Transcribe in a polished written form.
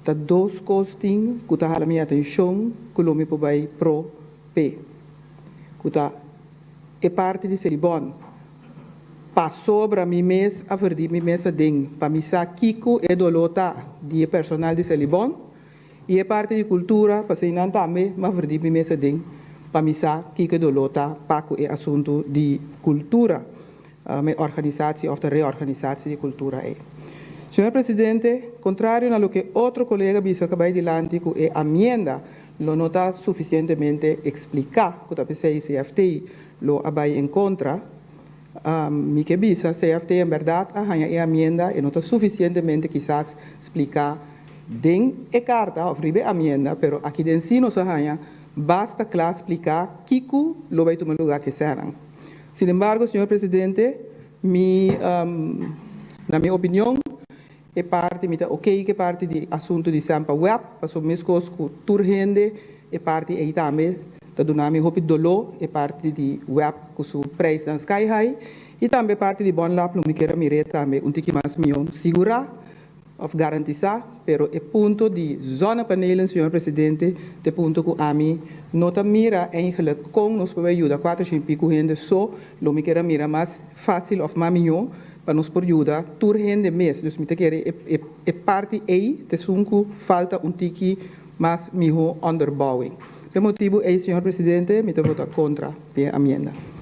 Ta dos kos tin ku ta hala mi atenshon ku lo mi por bai pro p'e, ku ta e parti di Selibon. Pasobra mi mes a verdi mi mes aden pa mi sa kiko e doló ta di e personal di Selibon i e parti di kultura, pasei nan tambe m'a verdi mi mes aden pa mi sa kiko e doló ta pa ku e asuntu di kultura. E organisatie of ta reorganisatie di cultura ey. Señor Presidente, contrario na loke otro colega bisa cu bay dilanti cu e amienda lo no ta suficientemente explica cu ta pesey CFT lo a bay en contra, mi ke bisa CFT en berdad a haña e amienda e no ta suficientemente kisas splica den e carta of riba e amienda, pero aki den si nos a haña basta cla splica kico lo bay tuma lugar kesenan. Sin embargo, señor presidente, mi, na mi opinion, e parti mi ta ok ku e parti di asuntu di Sempa web, pasobra meskos ku tur hende e parti ei tambe ta duna mi hopi doló, e parti di web ku su prijsnan sky high, i tambe e parti di Bonlab lo mi kier a mir'é tambe un tiki mas mihó sigurá. Of garantisá, pero e punto di zonnepanelen, señor presidente, ta e punto ku ami no ta mira eigenlijk kon nos por bai yuda kuater shen piku hende so, lo mi kier a mira mas fásil of mas mihó pa nos por yuda tur hende mes. Dus mi ta kere e e e parti ei ta esun ku falta un tiki mas mihó onderbouwing. P'e motibu ei, señor presidente, mi ta vota kontra di e amienda.